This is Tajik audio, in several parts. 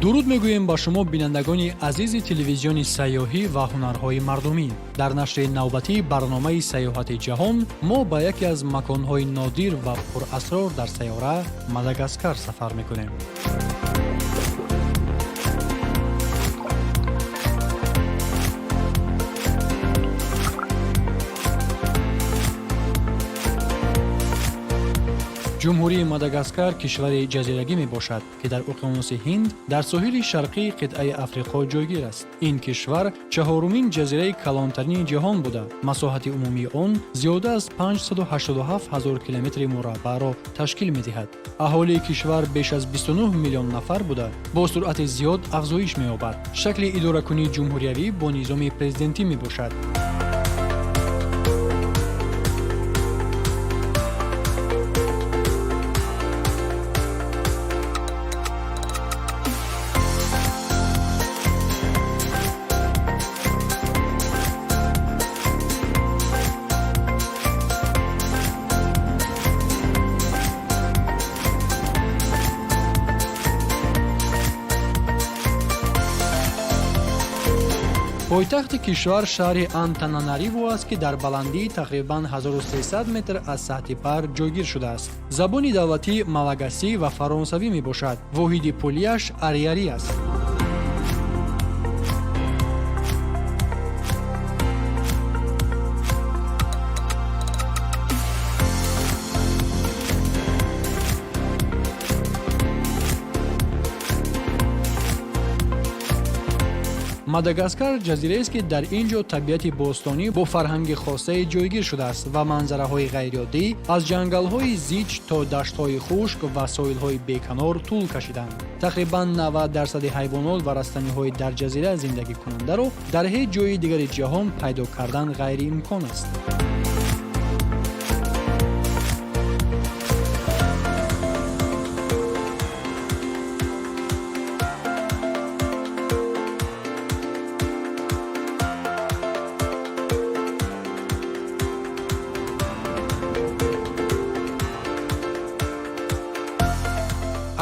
Дуруд мегӯем ба шумо, бинандагони азизи телевизиони сайёҳӣ ва ҳунарҳои мардумӣ. Дар нашри навбатии барномаи Сайёҳати ҷаҳон мо ба яке аз маконҳои нодир ва пурасрор дар сайёра, Мадагаскар, сафар мекунем. Ҷумҳурии Мадагаскар кишвари ҷазирагӣ мебошад, ки дар уқёнуси Ҳинд, дар соҳили шарқии қитъаи Африқо ҷойгир аст. Ин кишвар чаҳорумин ҷазираи калонтарини ҷаҳон буда, масоҳати умумии он зиёда аз 587 ҳазор километри мураббаъро ташкил медиҳад. Аҳолии кишвар беш аз 29 миллион нафар буда, бо суръати зиёд афзоиш меёбад. Шакли идоракунии ҷумҳуриявӣ бо низоми президентӣ мебошад. Пойтахти кишвар шаҳри Антананариву аст, ки дар баландии тақрибан 1300 метр аз сатҳи баҳр ҷойгир шудааст. Забони давлатӣ малагасӣ ва фаронсавӣ мебошад. Воҳиди пулияш ариарӣ аст. Мадагаскар ҷазираест, ки дар ин ҷо табиати бостонӣ бо фарҳанги хосае ҷойгир шудааст ва манзараҳои ғайриоддӣ аз ҷангалҳои зич то даштҳои хушк ва соҳилҳои беканор тӯл кашиданд. Тақрибан 90 дарсади ҳайвонот ва растаниҳои дар ҷазира зиндагикунандаро дар ҳеҷ ҷои дигари ҷаҳон пайдо кардан ғайриимкон аст.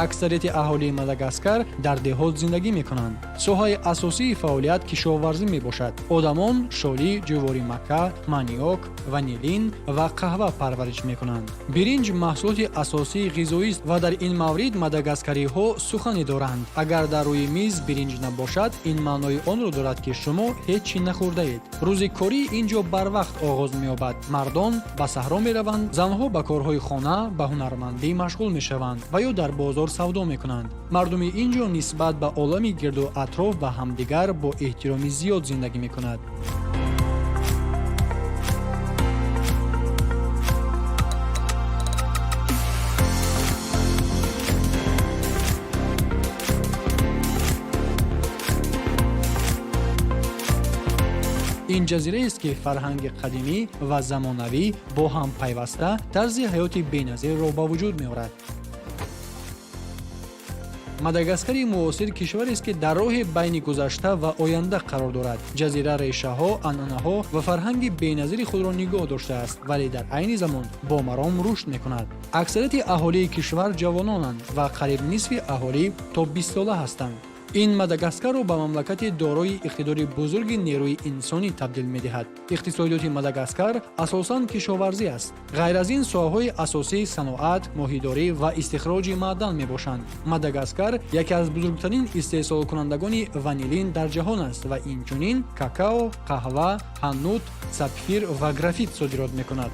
Аксарияти аҳолии Мадагаскар дар деҳот зиндагӣ мекунанд. Соҳаи асосии фаъолият кишоварзӣ мебошад. Одамон шолӣ, ҷуворимакка, маниок, ванилин ва қаҳва парвариш мекунанд. Биринҷ маҳсулоти асосии ғизоист ва дар ин маврид мадагаскариҳо сухане доранд: агар дар рӯи миз биринҷ набошад, ин маънои онро дорад, ки шумо ҳеҷ чӣ нахӯрдаед. Рӯзи корӣ ин ҷо барвақт оғоз меёбад. Мардон ба саҳро мераванд, занҳо ба корҳои хона, ба ҳунармандӣ машғул мешаванд ва ё дар бозор савдо мекунанд. Мардуми ин ҷо нисбат ба олами гирду атроф ва ҳамдигар бо эҳтироми зиёд зиндагӣ мекунад. Ин ҷазираест, ки фарҳанги қадимӣ ва замонавӣ бо ҳам пайваста тарзи ҳаёти беназирро ба вуҷуд меорад. Мадагаскари муосир кишварест, ки дар роҳи байни гузашта ва оянда қарор дорад. Ҷазира решаҳо, анъанаҳо ва фарҳанги беназири худро нигоҳ доштааст, вале дар айни замон бо маром рушд мекунад. Аксарияти аҳолии кишвар ҷавононанд ва қариб нисфи аҳолӣ то 20сола ҳастанд. Ин Мадагаскарро ба мамлакати дорои иқтидори бузурги нерӯи инсонӣ табдил медиҳад. Иқтисодиёти Мадагаскар асосан кишоварзӣ аст. Ғайр аз ин, соҳаҳои асосии саноат, моҳидорӣ ва истихроҷи маъдан мебошанд. Мадагаскар яке аз бузургтарин истеҳсолкунандагони ванилин дар ҷаҳон аст ва инчунин какао, қаҳва, ҳанут, сапфир ва графит содирот мекунад.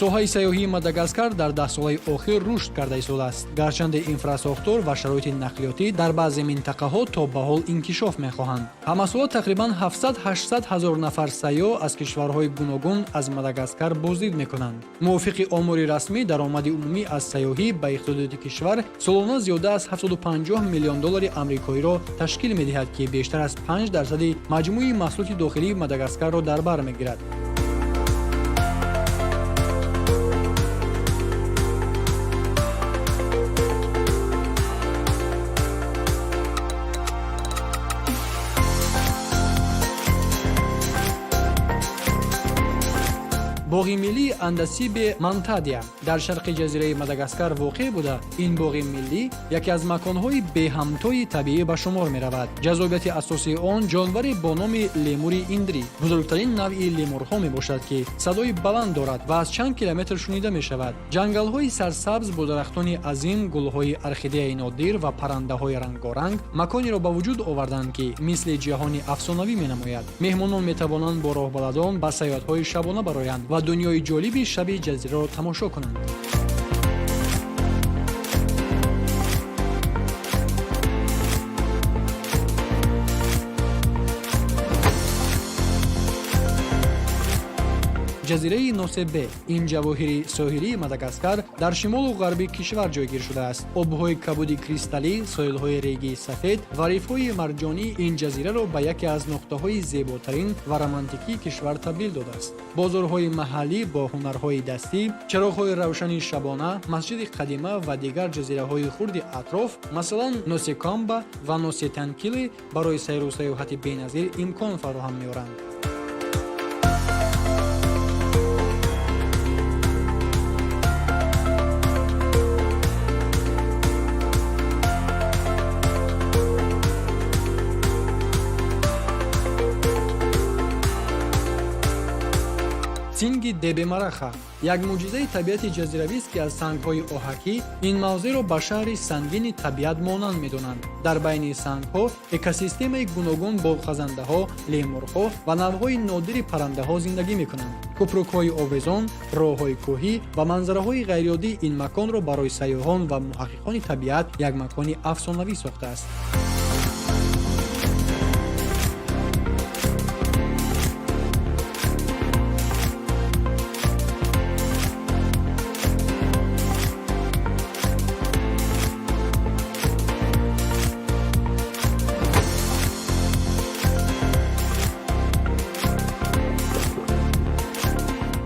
Соҳаи сайёҳии Мадагаскар дар 10 солаи охир рушд карда истодааст, гарчанде инфрасохтор ва шароити нақлиётӣ дар баъзе минтақаҳо то ба ҳол инкишоф мехоҳанд. Ҳамасола тақрибан 700-800 ҳазор нафар сайёҳ аз кишварҳои гуногун аз Мадагаскар боздид мекунанд. Мувофиқи омори расмӣ, даромади умумӣ аз сайёҳӣ ба иқтисодиёти кишвар солона зиёда аз 750 миллион доллари амрикоиро ташкил медиҳад, ки бештар аз 5 дарсади маҷмӯи маҳсулоти дохилии Мадагаскарро дар бар мегирад. Боғи миллии Андасибе Мантадия дар шарқи ҷазираи Мадагаскар воқеъ буда, ин боғи миллӣ яке аз маконҳои беҳамтои табиӣ ба шумор меравад. Ҷаззобияти асосии он ҷонваре бо номи лемури индри, бузургтарин навъи лемурҳо мебошад, ки садои баланд дорад ва аз чанд километр шунида мешавад. Ҷангалҳои сарсабз бо дарахтони азим, гулҳои орхидеяи нодир ва паррандаҳои рангоранг маконеро ба вуҷуд оварданд, ки мисли ҷаҳони афсонавӣ менамояд. Меҳмонон метавонанд бо роҳбаладон ба сайёҳатҳои шабона бароянд ва дунёи ҷолиби шаби ҷазираро тамошо кунанд. Ҷазираи Носебе: ин ҷавоҳири соҳилии Мадагаскар дар шимолу ғарби кишвар ҷойгир шудааст. Обҳои кабуди кристаллӣ, соҳилҳои регии сафед ва рифҳои марҷонӣ ин ҷазираро ба яке аз нуқтаҳои зеботарин ва романтикии кишвар табдил додааст. Бозорҳои маҳаллӣ бо ҳунарҳои дастӣ, чароғҳои равшани шабона, масҷиди қадима ва дигар ҷазираҳои хурди атроф, масалан Носикамба ва Носитанкили, барои сайру сайёҳати беназир имкон фароҳам меоранд. Тсинги Дебемараха як мӯъҷизаи табиати ҷазиравист, ки аз сангҳои оҳакӣ ин мавзеъро ба шаҳри сангини табиат монанд медонанд. Дар байни сангҳо экосистемаи гуногун бо хазандаҳо, лемурҳо ва навъҳои нодири паррандаҳо зиндагӣ мекунанд. Кӯпрукҳои овезон, роҳҳои кӯҳӣ ва манзараҳои ғайриоддӣ ин маконро барои сайёҳон ва муҳаққиқони табиат як макони афсонавӣ сохтааст.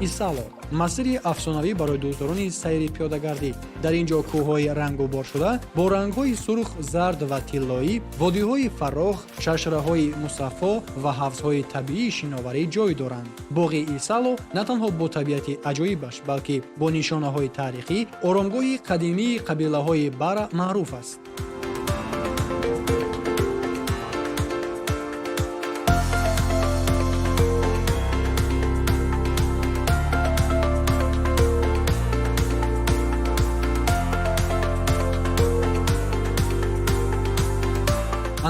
Исало: масири афсонавӣ барои дӯстдорони сайри пиёдагардӣ. Дар ин ҷо кӯҳҳои рангуборшуда бо рангҳои сурх, зард ва тиллоӣ, водиҳои фарох, шаршараҳои мусаффо ва ҳавзҳои табиии шиноварӣ ҷой доранд. Боғи Исало на танҳо бо табиати аҷоибаш, балки бо нишонаҳои таърихӣ, оромгоҳи қадимии қабилаҳои бара маъруф аст.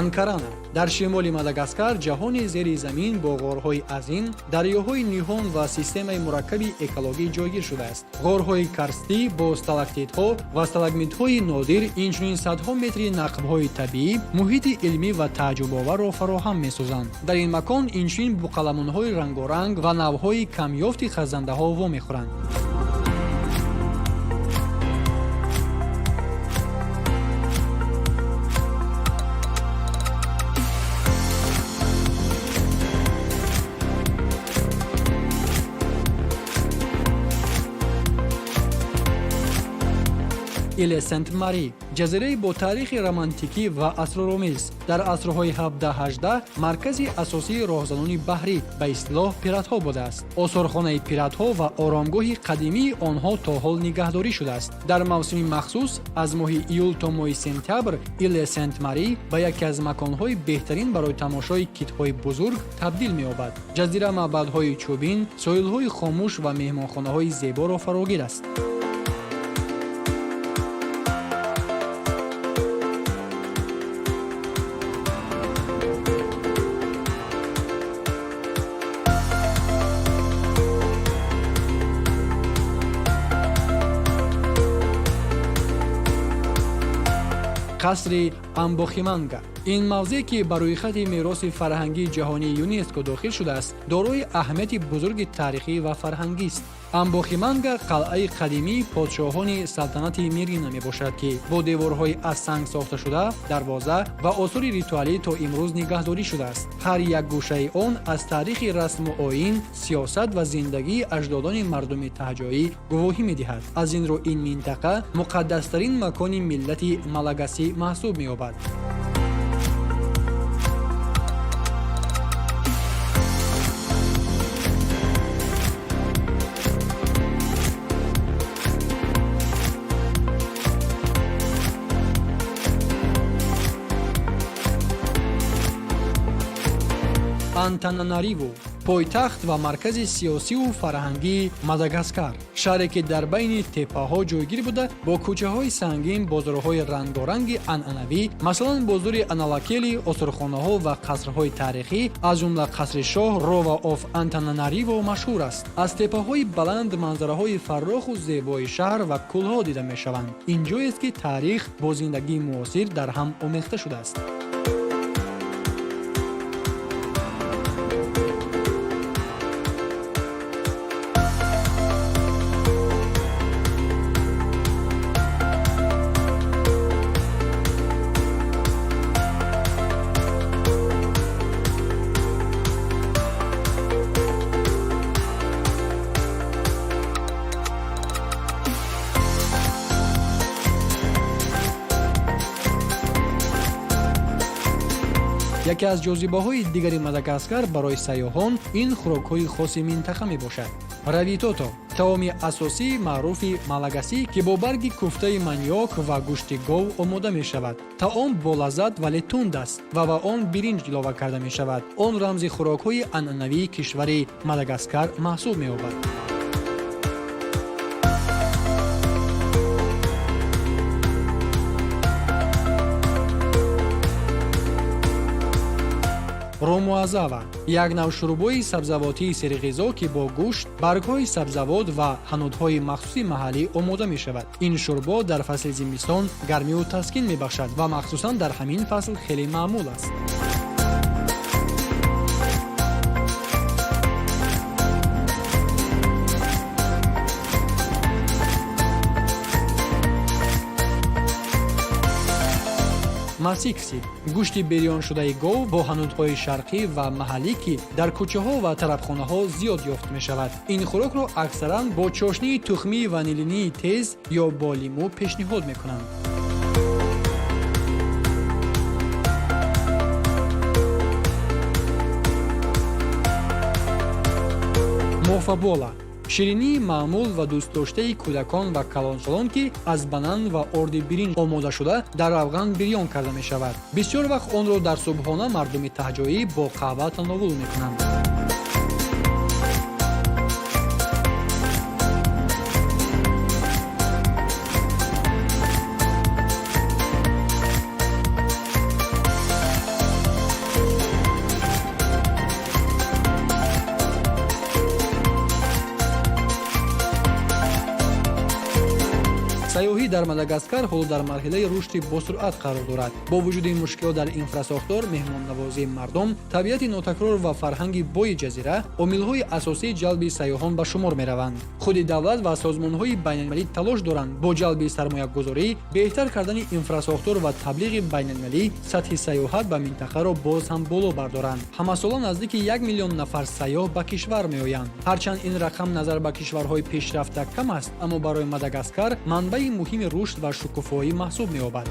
Анкарана: дар шимоли Мадагаскар ҷаҳони зери замин бо ғорҳои азим, дарёҳои ниҳон ва системаи мураккаби экологӣ ҷойгир шудааст. Ғорҳои карстӣ бо сталактитҳо ва сталагмитҳои нодир, инчунин садҳо метри нақбҳои табиӣ муҳити илмӣ ва тааҷҷубоварро фароҳам месозанд. Дар ин макон инчунин буқаламунҳои рангоранг ва навъҳои камёфти хазандаҳо вомехӯранд. Иле Сент Мари: ҷазираи бо таърихи романтикӣ ва асроромез. Дар асрҳои 17-18 маркази асосии роҳзанони баҳрӣ, ба истилоҳ пиратҳо, будааст. Осорхонаи пиратҳо ва оромгоҳи қадимии онҳо то ҳол нигаҳдорӣ шудааст. Дар мавсими махсус, аз моҳи июл то моҳи сентябр, Иле Сент Мари ба яке аз маконҳои беҳтарин барои тамошои китҳои бузург табдил меёбад. Ҷазира маъбадҳои чӯбин, соҳилҳои хомӯш ва меҳмонхонаҳои зеборо фарогир аст. Қасри Амбохиманга. Ин мавзеъ, ки ба рӯйхати мероси фарҳангии ҷаҳонии ЮНЕСКО дохил шудааст, дорои аҳамияти бузурги таърихӣ ва фарҳангист. Амбохиманга қалъаи қадимии подшоҳони салтанати Мирина мебошад, ки бо деворҳои аз санг сохташуда, дарвоза ва осори ритуалӣ то имрӯз нигаҳдорӣ шудааст. Ҳар як гӯшаи он аз таърихи расму оин, сиёсат ва зиндагии аҷдодони мардуми таҳҷоӣ гувоҳӣ медиҳад. Аз ин рӯ ин минтақа муқаддастарин макони миллати малагасӣ маҳсуб меёбад. Антананариву, пойтахт ва маркази сиёсиву фарҳангии Мадагаскар, шаҳре ки дар байни теппаҳо ҷойгир буда, бо кӯчаҳои сангин, бозорҳои рангоранги анъанавӣ, масалан бозори Аналакели, осорхонаҳо ва қасрҳои таърихӣ, аз ҷумла қасри шоҳ Рова оф Антананариво машҳур аст. Аз теппаҳои баланд манзараҳои фарроху зебои шаҳр ва кӯлҳо дида мешаванд. Ин ҷоест, ки таърих бо зиндагии муосир дар ҳам омехта шудааст. Яке аз ҷозибаҳои дигари Мадагаскар барои сайёҳон ин хӯрокҳои хоси минтақа мебошад. Равитото — таоми асосии маъруфи малагасӣ, ки бо барги куфтаи маниок ва гӯшти гов омода мешавад. Таом болаззат, вале тунд аст ва ба он биринҷ илова карда мешавад. Он рамзи хӯрокҳои анъанавии кишвари Мадагаскар маҳсуб меёбад. Ромуазава — як нав шурбои сабзавотии серғизо, ки бо гӯшт, баргҳои сабзавот ва ҳанутҳои махсуси маҳаллӣ омода мешавад. Ин шурбо дар фасли зимистон гармиву таскин мебахшад ва махсусан дар ҳамин фасл хеле маъмул аст. Масикси — гӯшти бирёншудаи гов бо ҳанутҳои шарқӣ ва маҳаллӣ, ки дар кӯчаҳо ва тарабхонаҳо зиёд ёфт мешавад. Ин хӯрокро аксаран бо чошнии тухмии ванилинии тез ё бо лимӯ пешниҳод мекунанд. Мофабола — ширинии маъмул ва дӯстдоштаи кӯдакон ва калонсолон, ки аз банан ва орди биринҷ омода шуда, дар равған бирён карда мешавад. Бисёр вақт онро дар субҳона мардуми таҳҷоӣ бо қаҳва тановул мекунанд. Сайёҳӣ дар Мадагаскар ҳоло дар марҳилаи рушди босуръат қарор дорад. Бо вуҷуди мушкилот дар инфрасохтор, меҳмоннавозии мардум, табиати нотакрор ва фарҳанги бои ҷазира омилҳои асосии ҷалби сайёҳон ба шумор мераванд. Худи давлат ва созмонҳои байналмилалӣ талош доранд бо ҷалби сармоягузорӣ, беҳтар кардани инфрасохтор ва таблиғи байналмилалӣ сатҳи сайёҳат ба минтақаро боз ҳам боло бардоранд. Ҳамасола наздики 1 миллион нафар сайёҳ ба кишвар меоянд. Ҳарчанд ин рақам назар ба кишварҳои пешрафта кам аст, аммо барои Мадагаскар манбаи муҳими рушд ва шукуфоӣ маҳсуб меёбад.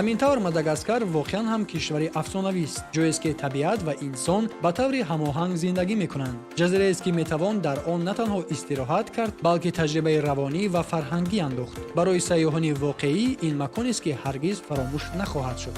Ҳамин тавр, Мадагаскар воқеан ҳам кишвари афсонавист, ҷоест, ки табиат ва инсон ба таври ҳамоҳанг зиндагӣ мекунанд, ҷазираест, ки метавон дар он на танҳо истироҳат кард, балки таҷрибаи равонӣ ва фарҳангӣ андохт. Барои сайёҳони воқеӣ ин маконест, ки ҳаргиз фаромӯш нахоҳад шуд.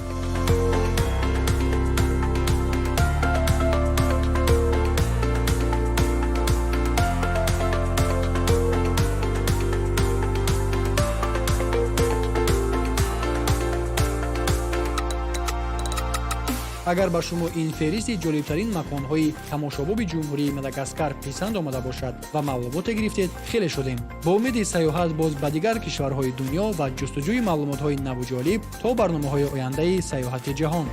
Агар ба шумо ин феҳристи ҷолибтарин маконҳои тамошобоби Ҷумҳурии Мадагаскар писанд омада бошад ва маълумоте гирифтед, хеле шодем. Бо умеди сайёҳат боз ба дигар кишварҳои дунё ва ҷустуҷӯи маълумотҳои наву ҷолиб, то барномаҳои ояндаи Сайёҳати ҷаҳон.